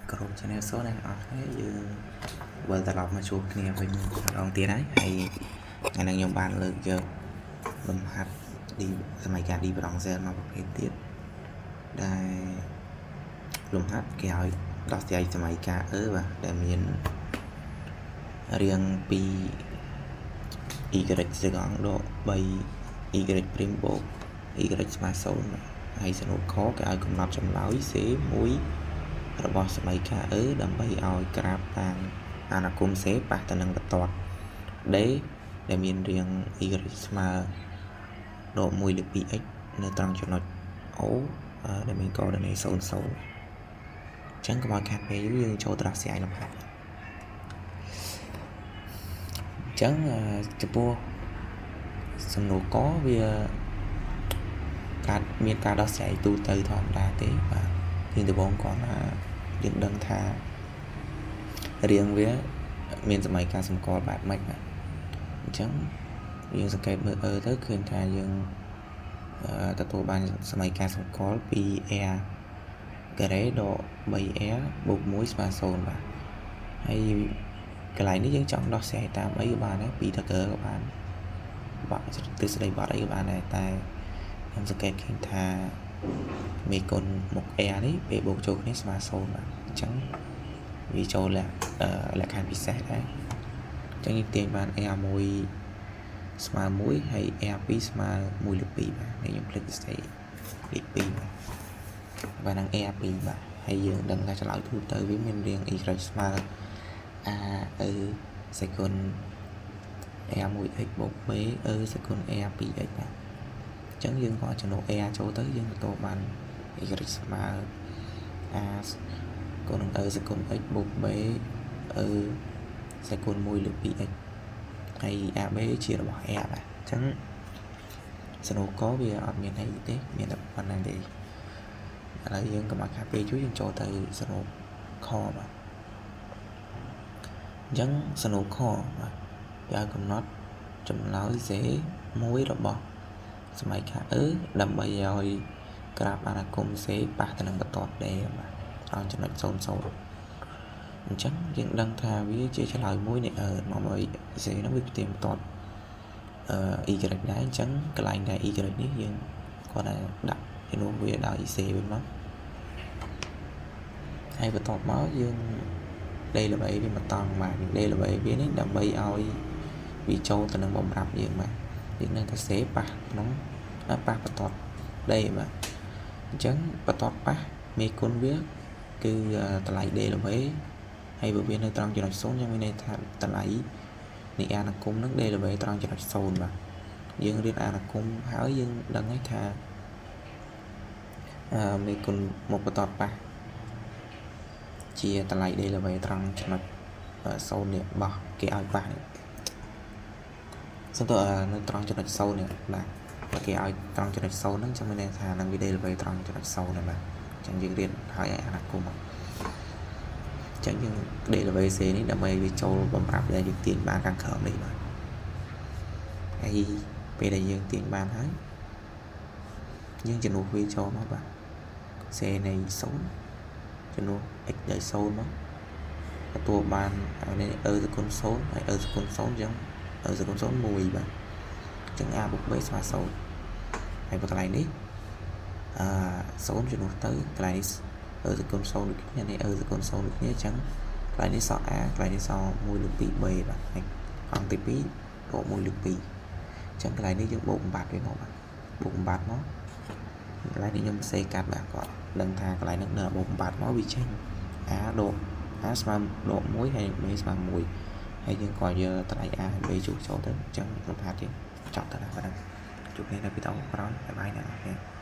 គោរពជំរាបសួរអ្នកទាំងអស់គ្នាយើងវិលត្រឡប់មកជួបគ្នាវិញម្ដងទៀតហើយហើយថ្ងៃនេះខ្ញុំបានលើកយកលំហាត់ D សម័យកាល différentielle មកប្រភេទទៀតដែលលំហាត់គេឲ្យដោះស្រាយសម័យកាល E បាទដែលមានរាងពី y seconde ដក3 y' បូក y ស្មើ0ហើយសំណួរខគេឲ្យកំណត់ចម្លើយ C 1របស់សមីការ E ដើម្បីឲ្យក្រាបតាមអនុគមន៍ C ប៉ះទៅនឹងបន្ទាត់ D ដែលមានរាង y ស្មើដក1លើ 2x នៅត្រង់ចំណុច O ដែលមានកូដឺណេ0 0អញ្ចឹងកុំឲ្យខាតពេលយូរយើងចូលត្រង់ស្រាយលំហាត់អញ្ចឹងចំពោះសំណួរកវាការមានការដោះស្រាយទូទៅធម្មតាទេបាទយើងដំបូងគាត់ថាយើងដឹងថារាងវាមានសម័យការសម្គាល់បែបម៉េចបាទអញ្ចឹងយើងសង្កេតមើលអឺទៅឃើញថាយើងទទួលបានសម័យការសម្គាល់ពី r ការ៉េដក 3r បូក1ស្មើ0បាទហើយកន្លែងនេះយើងចង់ដោះស្រាយតាមអីក៏បានដែរពីតាក៏បានបាក់ទិសដីបាត់អីក៏បានដែរតែខ្ញុំសង្កេតឃើញថាមេគុណមុខ r នេះពេលបូកចូលគ្នាស្មើ0បាទអញ្ចឹងវាចូលលក្ខខណ្ឌពិសេសដែរអញ្ចឹងយើងទាញបាន r1 ស្មើ1ហើយ r2 ស្មើ1លើ2បាទនេះខ្ញុំភ្លេចសរសេរលេខ2បាទបាទនឹង r2 បាទហើយយើងដឹងថាចម្លើយទូទៅវាមានរាង y ស្មើ a e សេគុណ r1x បូក b e សេគុណ r2x បាទអញ្ចឹងយើងក៏ចំណុច r ចូលទៅយើងទទួលបាន y ស្មើ a គុណនឹង e សេគុណ x បូក b e សេគុណ1លើ 2x ហើយ AB ជារបស់ R បាទអញ្ចឹងសំណួរកវាអត់មានអីទេមានតែប៉ុណ្្នឹងទេឥឡូវយើងកុំឲ្យខាតពេលយូរយើងចូលទៅសំណួរខបាទអញ្ចឹងសំណួរខបាទគេឲ្យកំណត់ចម្លើយ C 1របស់សម័យកាល E ដើម្បីឲ្យក្រាបអនុគមន៍ C ប៉ះទៅនឹងបន្ទាត់ D បាទត្រង់ចំណុច0 0អញ្ចឹងយើងដឹងថាវាជាចម្លើយមួយនៃ E មកឲ្យ C ហ្នឹងវាផ្ទៀងបន្ទាត់អឺ y ដែរអញ្ចឹងកន្លែងដែល y នេះយើងគាត់តែដាក់ជំនួសវាដោយ c វិញមកហើយបន្ទាប់មកយើង derivative វាមកតង់បាទយើង derivative វានេះដើម្បីឲ្យវាចូលទៅនឹងបំរាប់យើងបាទយើងនឹងថា c ប៉ះក្នុងប៉ះបន្ទាត់ D បាទអញ្ចឹងបន្ទាត់ប៉ះមេគុណវាគឺតម្លៃ derivative ហើយបើវានៅត្រង់ចំណុច0យើងមានន័យថាតម្លៃនៃអនុគមន៍នឹង derivative ត្រង់ចំណុច0បាទយើងរៀនអនុគមន៍ហើយយើងដឹងហើយថាអឺមេគុណមុខបន្ទាត់ប៉ះជាតម្លៃ derivative ត្រង់ចំណុច0នេះបោះគេឲ្យប៉ះនេះសំទោសនៅត្រង់ចំណុច0នេះបាទបើគេឲ្យត្រង់ចំណុច0ហ្នឹងចាំមានន័យថានឹងវា derivative ត្រង់ចំណុច0ហ្នឹងបាទអញ្ចឹងយើងរៀនហើយឲ្យអនុគមន៍អញ្ចឹងយើង derivative C នេះដើម្បីវាចូលបំរាប់ដែលយើងទាញបានខាងក្រោមនេះបាទហើយពេលដែលយើងទាញបានហើយយើងជំនួសវាចូលមកបាទ C នៃ0ជំនួស x ដោយ0មកទទួលបាននេះ e ស្គុណ0ហើយ e ស្គុណ0អញ្ចឹង e ស្គុណ0 1បាទអញ្ចឹង a បូក b ស្មើ0ហើយបើកន្លែងនេះអឺ0ជំនួសទៅកន្លែងនេះ e ស្គុណ0ដូចគ្នានេះ e ស្គុណ0ដូចគ្នាអញ្ចឹងកន្លែងនេះសល់ a កន្លែងនេះសល់1លើ 2b បាទហើយអង្គទី2ដក1លើ2អញ្ចឹងកន្លែងនេះយើងបូកបំបត្តិវាមកបាទបូកបំបត្តិមកកន្លែងនេះខ្ញុំសេកាត់បាទគាត់ដឹងថាកន្លែងហ្នឹងនៅបូកបំបត្តិមកវាចេញ a ដក a ស្មើដក1ហើយ b ស្មើ1ហើយយើងក៏យកតម្លៃ a ហើយ b ជួសចូលទៅអញ្ចឹងលំហាត់យើងចប់ទៅដល់ប៉ុណ្ណឹងជួបគ្នានៅវីដេអូក្រោយ bye bye អ្នកនរគ្នា។